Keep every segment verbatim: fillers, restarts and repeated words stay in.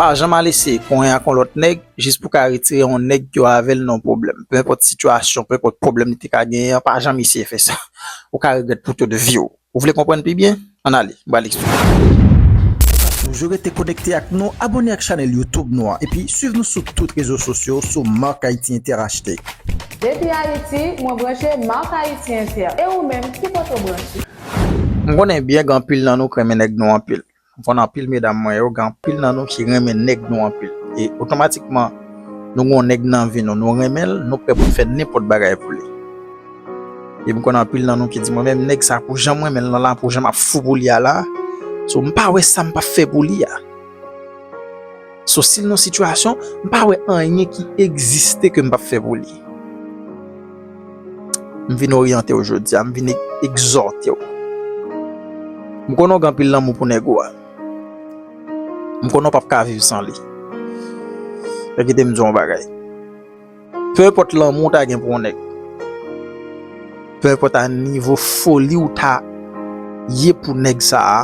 Pa janm al eseye konyen ak yon lòt nèg jis pou ka retire yon nèg ki avè l nan yon pwoblèm. Peu importe sitiyasyon, peu importe pwoblèm li te ka genyen an, pa janm eseye fè sa. Ou ka regrèt pou tout vi w. Ou vle konprann pi byen? Ann ale, m pral eksplike. Toujou rete konekte ak nou, abòne ak chanèl YouTube nou an, epi swiv nou sou tout rezo sosyo sou Marc Haïtien T R H T. Depi Ayiti, mwen branche Marc Haïtien T R. E ou menm, ki kote w branche? M konnen byen gen anpil nan nou k renmen nèg nou anpil. M konnen anpil medam mwen yo, gen anpil nan nou ki renmen nèg nou anpil. E otomatikman, nou gen yon nèg nan vi nou, nou renmen l, nou prè pou n fè nenpòt bagay pou li. E m konnen anpil nan nou ki di, "Mwen menm, nèg sa pou jan m renmen l lan la, pou jan m ap fou pou li a la, so, m pa wè sa m p ap fè pou li a." So, si l nan sitiyasyon, m pa wè anyen ki egziste ke m p ap fè pou li. M vin oryante w jodi a, m vin e-, egzòte w. M konnen w gen anpil lanmou pou nèg ou a. M konnen w p ap ka viv san li. Men kite m di w yon bagay. Peu importe lanmou w ta gen pou yon nèg, peu importe a nivo foli w ta ye pou nèg sa a,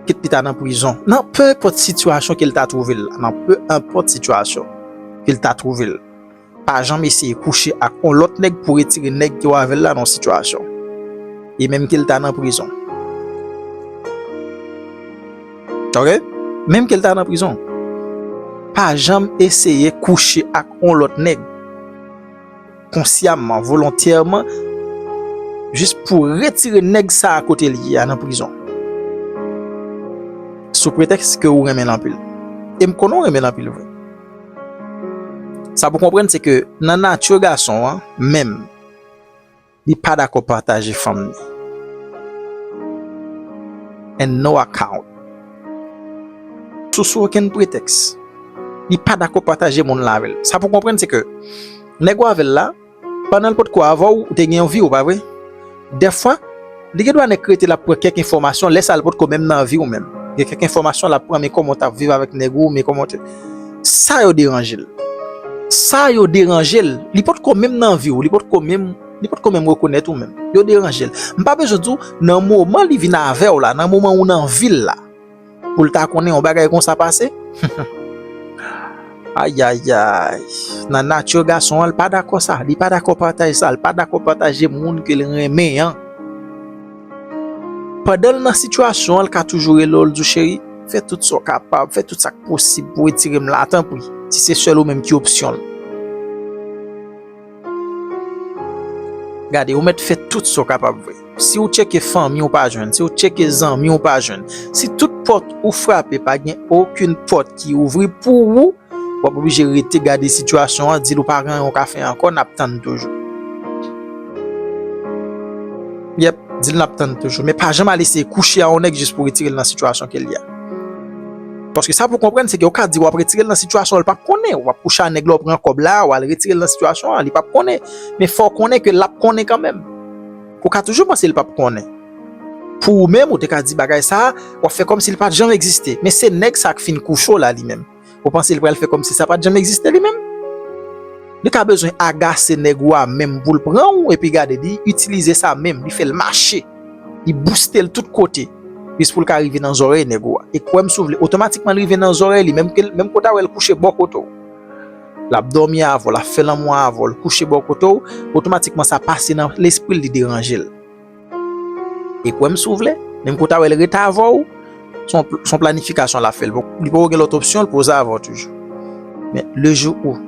kit li ta nan prizon, nan peu importe sitiyasyon ke l ta twouve l la, nan peu importe sitiyasyon ke l ta twouve l, pa janm eseye kouche ak yon lòt nèg pou retire nèg ke w avè l la nan yon sitiyasyon. E menm ke l ta nan prizon. Ok? Menm ke l ta nan prizon. Pa janm eseye kouche ak yon lòt nèg. Konsyamman, volontèman, jis pou retire nèg sa a kote l ye a nan prizon. Sou pretèks ke ou renmen l anpil. E m konnen w renmen l anpil vre. Sa pou konprann, se ke nan nati gason an, menm, li pa dakò pataje fanm ni. And no account. Sou, sou okenn pretèks. Li pa dakò pataje moun la avè l. Sa pou konprann, se ke nèg ou avè l la, pandan l potko avè w, ou te gen yon vi, ou pa vre? Dèfwa, li gen dwa nèk rete l ap pran kèk enfòmasyon, lè sa a l potko menm nan vi w menm. Gen kèk enfòmasyon l ap pran, men kòman w t ap viv avèk nèg ou, men kòman w te. Sa yo deranje l. Sa yo deranje l. Li potko menm nan vi w, li potko menm, li potko menm rekonèt ou menm. Yo deranje l. M pa bezwen di w, nan moman li vin avè w la, nan moman ou nan vi l la, pou l ta konnen yon bagay konsa pase? Ayayay. Nan nati gason an, l pa dakò sa. Li pa dakò pataje sa. Li pa dakò pataje moun ke l renmen an. Pandan l nan sitiyasyon an, l ka toujou rele w, l di w, "Cheri, fè tout sa w kapab, fè tout sa k posib pou retire m la, tanpri, si se sèl ou menm ki opsyon l." Gade, ou mèt fè tout sa w kapab vre. Si w tcheke fanmi w pa jwenn, si w tcheke zanmi w pa jwenn, si tout pòt ou frape pa gen okenn pòt ki ouvri pou ou, w ap oblije rete gade sitiyasyon an, di l ou pa gen anyen w ka fè ankò, n ap tann toujou. Yèp, di l n ap tann toujou. Men pa janm al eseye kouche a yon nèg jis pou retire l nan sitiyasyon ke l ye a. Paske sa pou konprann, se ke w ka di w ap retire l nan sitiyasyon l p ap konnen. W ap kouche a nèg la, w pran kòb la, w al retire l nan sitiyasyon an, li p ap konnen. Men fò w konnen ke l ap konnen kanmenm. Ou ka toujou panse l p ap konnen. Pou ou menm, ou te ka di bagay sa a, w ap fè kòmsi l pa t janm egziste. Men se nèg sa k fin kouche w la li menm. Ou panse l pral fè kòmsi sa pa t janm egziste li menm? Li ka bezwen agase nèg ou a menm pou l pran w, epi gade, li itilize sa menm, li fè l mache. Li bouste l tout kote, jis pou l ka rive nan zòrèy nèg ou a. E kwè m si w vle, otomatikman l rive nan zòrèy li, menm ke, menm ke w ta wè l kouche bò kote w. L ap dòmi avè w, l ap fè lanmou avè w, l kouche bò kote w, otomatikman sa pase nan lespri l, li deranje l. E kwè m si w vle, menm ke w ta wè l rete avè w, se yon, se yon planifikasyon l ap fè. Li poko gen lòt opsyon, l poze avè w toujou. Men, le jou ou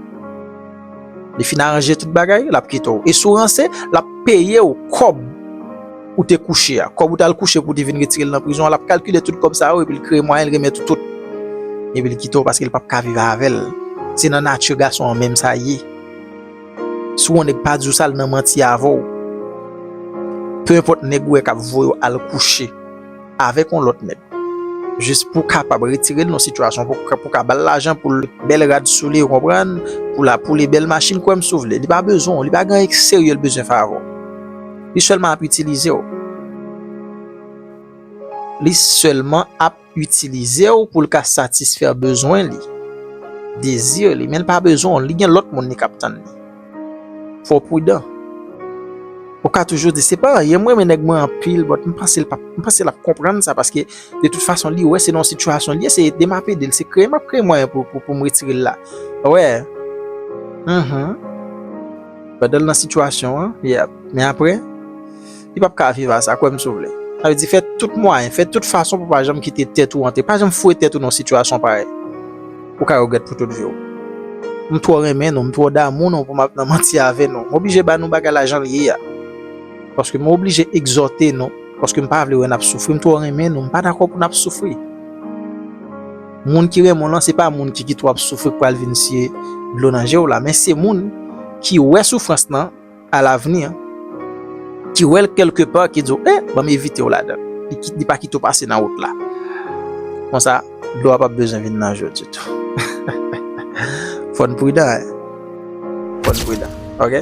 li fin aranje tout bagay, l ap kite w. E si w ranse, l ap peye w kòb ou te kouche a. Kòb ou t al kouche pou w te vin retire l nan prizon an, l ap kalkile tout kòb sa yo, epi l kreye mwayen, l remèt ou tout. Epi l kite w paske l p ap ka viv avè l. Se nan nati gason an menm sa ye. Si w wè yon nèg pa di w sa, l nan manti avè w. Peu importe nèg ou wè k ap voye w al kouche avèk yon lòt nèg, jis pou w kapab retire l nan sitiyasyon, pou, pou w ka ba l lajan, pou l bèl rad sou li, ou konprann, pou l, pou li bèl machin, kwè m si w vle. Li pa bezwen w, li pa gen anyen serye l bezwen fè avè w. Li sèlman ap itilize w. Li sèlman ap itilize w pou l ka satisfè bezwen li, dezi li, men l pa bezwen w, li gen lòt moun li k ap tann li. Fò w pridan. Ou ka toujou di, se pa anyen, m renmen nèg mwen anpil, but m panse l p ap, m panse l ap konprann sa, paske de tout fason, li wè se nan yon sitiyasyon l ye, se ede m ap ede l, se kreye m ap kreye mwayen pou, pou, pou m retire l la. Ou wè? Mhm. Pandan l nan sitiyasyon an, yep. Men apre, li p ap ka viv a sa, kwè m si w vle. Sa vle di, fè tout mwayen, fè tout fason pou pa janm kite tèt ou antre. Pa janm foure tèt ou nan yon sitiyasyon parèy. Ou ka regrèt pou tout vi w. M twò renmen nou, m twò damou nou pou m ap nan manti avè nou. M oblije ba nou bagay la jan l ye a. Paske m oblije egzòte nou, paske m pa vle wè n ap soufri, m twò renmen nou, m pa dakò pou n ap soufri. Moun ki renmen w lan, se pa moun ki kite w ap soufri k pral vin siye dlo nan je w la, men se moun ki wè soufrans lan, alavni, ki wè l kèlke pa, ki di w, eh, ban m evite w ladan. Li, ki- li pa kite w pase nan wout la. Konsa, dlo a p ap bezwen vin nan je w ditou. Fò n pridan, hein. Fò n pridan, ok?